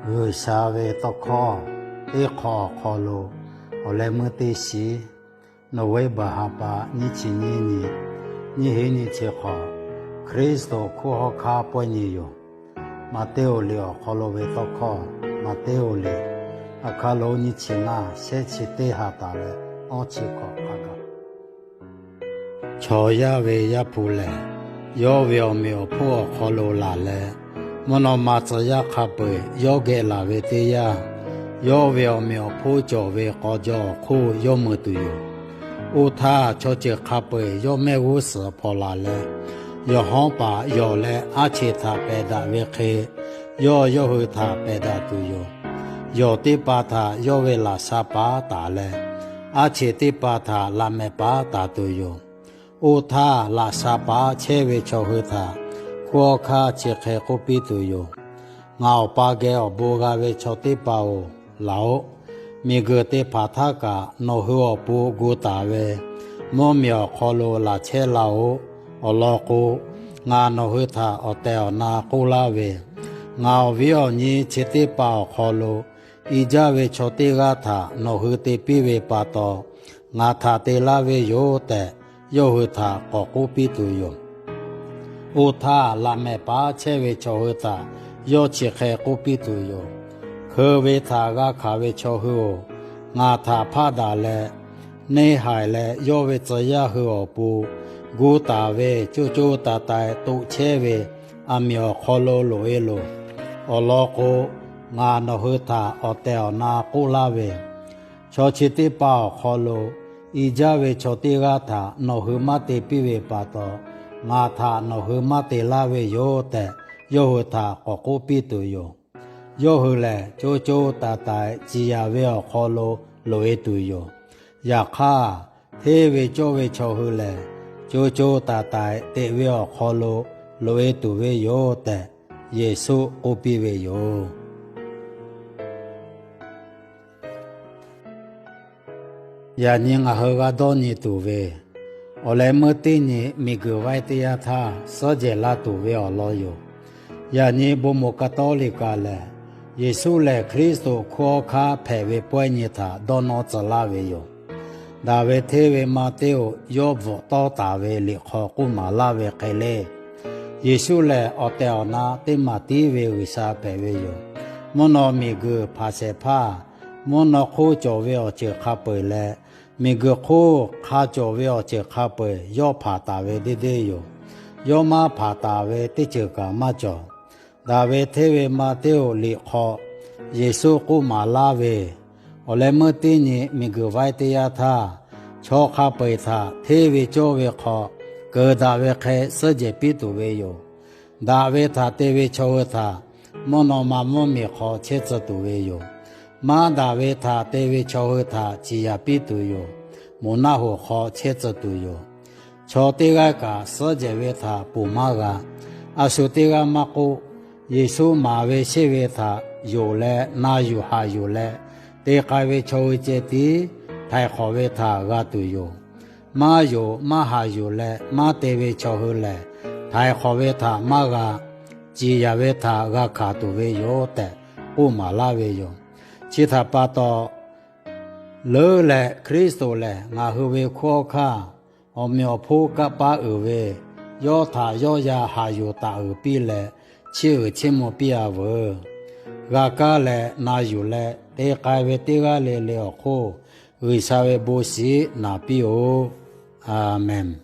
G'uiˬsha ve tawˇ hkawˇ teˇ hk'awꞈ awˬ hk'aw lo awˬ leh meuˇ teˇ shiˍ, November ha pa nyiˇ chi nyiˇ nyi, nyiˇ hinˉ nyiˇ chi hk'awꞈ, Hkriꞈ hkunˉ hawˉ hkanˇ pawehˇ nyi yoˬ. Maˍteˇ liꞈ awˬ hk'aw lo ve tawˇ hkawˇ, Maˍteˇ liꞈ, awˬ hk'aˇ lo nyiˇ chi ngaˇ, shehˆ chi teˇ ha taˍ leh awˇ chi hk'awꞈ hk'a gaˬ. Chaw yaˇ ve Yaˇ hpu lehˬ, yawˇ ve awˬ meꞈ awˬ hponˇ awˬ hk'aw lo laˬ leh, mvuhˇ naw ma tcuh yaˇ hk'a peu-eˬ yawˇ geh laˬ ve teˇ yanˇ, yawˇ ve awˬ meꞈ awˬ hponˇ cawˬ ve k'aw jaw awˬ hk'oˆ yawˇ mui tuˬ yoˬ. Oˇ htaˇ, chaw ceuˬ hk'a peu-eˬ yawˇ mehˆ g'uˇ suhˍ hpawnˬ laˬ leh, yawˬ hawˉ paˍ yawˬ leh aˉ cheꞈ htaꞈ pehˬ daꞈ ve hk'e, yawˇ yawˇ hui htaꞈ pehˬ daꞈ tuˬ yoˬ. Yawˬ teˇ hpaˍ htaꞈ yawˇ ve laꞈ sha paˉ taˍ leh, aˉ cheꞈ teˇ hpaˍ htaꞈ laꞈ mehˍ paˉ taˍ tuˬ yoˬ. Oˇ htaˇ, laꞈ sha paˉ chehˇ ve chaw hui htaꞈ hkunˉ hawˉ hkanˇ chi hk'e k'oˆ piˇ tuˬ yoˬ. Ngaˬ Awˬ pa geh awˬ bon g'a ve chaw teˇ hpaˍ-oˬ, laˬ-oꞈ. Miˬguiˬ te hpanˍ htaˇ kaꞈ nawˬ hui awˬ pon gu taˍ ve mvuhˇmiˬ awˬ hk'aw lo laˬ chehˇ laˇ-oˆ. Awˬ lawn k'o, ngaˬ nawˬ hui htaꞈ awˬ tehˬ awˬ na k'oˆ laˇ ve, ngaˬ awˬ viˉ awˬ nyi chi teˇ hpaˍ awˬ hk'aw lo i jaˇ ve chaw teˇ g'aˇ htaꞈ nawˬ hui te piˇ ve pa taw, ngaˬ htaꞈ te laˇ ve yoˬ tehꞈ, yawˇ hui htaꞈ k'awꞈ k'oˆ piˇ tuˬ yoˬ. Oˇ htaˇ, laꞈ mehˍ paˉ chehˇ ve chaw hui htaꞈ yawˇ chi hk'e k'oˆ piˇ tuˬ yoˬ. Hkeu ve htaꞈ g'a hkanˍ ve chaw hui-oˬ, ngaˬ htaꞈ hpaˆ daꞈ leh, neˇ haiˬ leh yawˇ ve tcuh yaˇ hui awˬ pon gu taˍ ve co co taiˍ taiˍ toꞈ chehˇ ve aˬ miˍ awˬ hk'aw lo loꞈ-e loˬ. Awˬ lawn k'o, ngaˬ nawˬ hui htaꞈ awˬ tehˬ awˬ na k'oˆ laˇ ve, chaw chi teˇ hpaˍ awˬ hk'aw lo i jaˇ ve chaw teˇ g'aˇ htaꞈ nawˬ hui maˇ te piˇ ve pa taw, ngaˬ htaꞈ nawˬ hui maˇ te laˇ ve yoˬ tehꞈ, yawˇ hui htaꞈ k'awꞈ k'oˆ piˇ tuˬ yoˬ. Yawˇ hui lehˬ, co co taiˍ taiˍ ciˍ yanˍ ve awˬ hk'aw lo loꞈ-e tuˬ yoˬ. Yaꞈ hk'aˇ, hteˇ ve cawˇ ve chaw hui lehˬ, co co taiˍ taiˍ teꞈ ve awˬ hk'aw lo loꞈ-e tuˬ ve yoˬ tehꞈ, Yeˍsuˆ k'oˆ piˇ ve yoˬ. Yaꞈ nyi ngaˬ hui g'a dawˇ nyi tuˬ ve, awˬ leh meuˇ teˇ nyi miˬguiˬ vaiˇ teˇ yanˇ htaˇ suhˉ jehˬ la tuˬ ve awˬ lawn yoˬ. Yaꞈ nyi bon moˍ ka tawˇ liꞈ kaꞈ lehˬ, Yeˍsuˆ lehˬ Hkriꞈ hkunˉ hawˉ hkanˇ hpehꞈ ve pawehˇ nyi htaꞈ dawˇ nawˇ tcuh laˇ ve yoˬ. Daꞈ ve hteˇ ve Maˍteˇ-oˬ, yawˇ bvuhꞈ tawˇ taˍ ve liꞈ hk'aw k'oˆ maˍ laˇ ve hk'e le, Yeˍsuˆ lehˬ awˬ tehˬ awˬ na teˇ maˬ tiˉ ve G'uiˬsha hpehꞈ ve yoˬ. Mvuhˇ naw miˬguiˬ hpanˍ shehˍ hpaˇ, mvuhˇ naw hk'oˆ cawˬ ve awˬ ceuˬ hk'a peu-eˬ leh, miˬguiˬ hk'oˆ hk'a cawˬ ve awˬ ceuˬ hk'a peu-eˬ yawˇ hpanˍ taˍ ve deˇ deˇ yoˬ. Yawˇ maˇ hpanˍ taˍ ve teˇ ceuˬ kaꞈ maˇ cawˬ. Daꞈ ve hteˇ ve Maˍteˇ-oˬ, liꞈ hk'aw Yeˍsuˆ k'oˆ maˍ laˇ ve, awˬ leh meuˇ teˇ nyi miˬguiˬ vaiˇ teˇ yanˇ htaˇ, chaw hk'a peu-eˬ htaꞈ hteˇ ve cawˇ ve hk'aw keuˍ daꞈ ve hk'e suhˉ jehˬ piˇ tuˬ ve yoˬ. Daꞈ ve htaꞈ te ve chaw hui htaꞈ mvuhˇ naw ma mvuhˇmiˬ hk'aw chehˇ tcuh tuˬ ve yoˬ. Maˇ daꞈ ve htaꞈ te ve chaw hui htaꞈ ciˍ yanˍ piˇ tuˬ yoˬ. Moˬ naˆ hoꞈ hk'aw chehˇ tcuh tuˬ yoˬ. Chaw teˇ g'aˇ kaꞈ suhˉ jehˬ ve htaꞈ ponˬ maˇ g'a. A shu teˇ g'aˇ maˇ k'oˆ, Yeˍsuˆ maˍ ve shehˇ ve htaꞈ yonˍ leh na yuˬ haꞈ yuˬ leh te k'ai ve chaw hui ceh tiˉ htaiˍ hk'awꞈ ve htaꞈ g'a tuˬ yoˬ. Maˇ yonˍ maˇ haꞈ yuˬ leh maˇ te ve chaw hui lehˬ, htaiˍ hk'awꞈ ve htaꞈ maˇ g'a, ciˍ yanˍ ve htaꞈ g'a hkanˍ tuˬ ve yoˬ tehꞈ k'oˆ maˍ laˇ ve yoˬ. Chi htaꞈ pa taw, leuˉ leh Hkriꞈ lehˬ ngaˬ hui ve hkunˉ hawˉ hkanˇ, awˬ meꞈ awˬ hponˇ kanˇ paˆ uiˍ ve, yawˇ htaꞈ yawˇ yaˇ haꞈ yuˬ taˍ uiˍ piˇ leh, chiˇ uiˍ chiˇ mvuh piˇ-a veuˬ. G'a kaˇ leh na yuˬ leh te k'ai ve teˇ g'aˇ le le awˬ hk'oˆ, G'uiˬsha ve bon shiˍ naˍ piˇ-oˆ. A menˍ.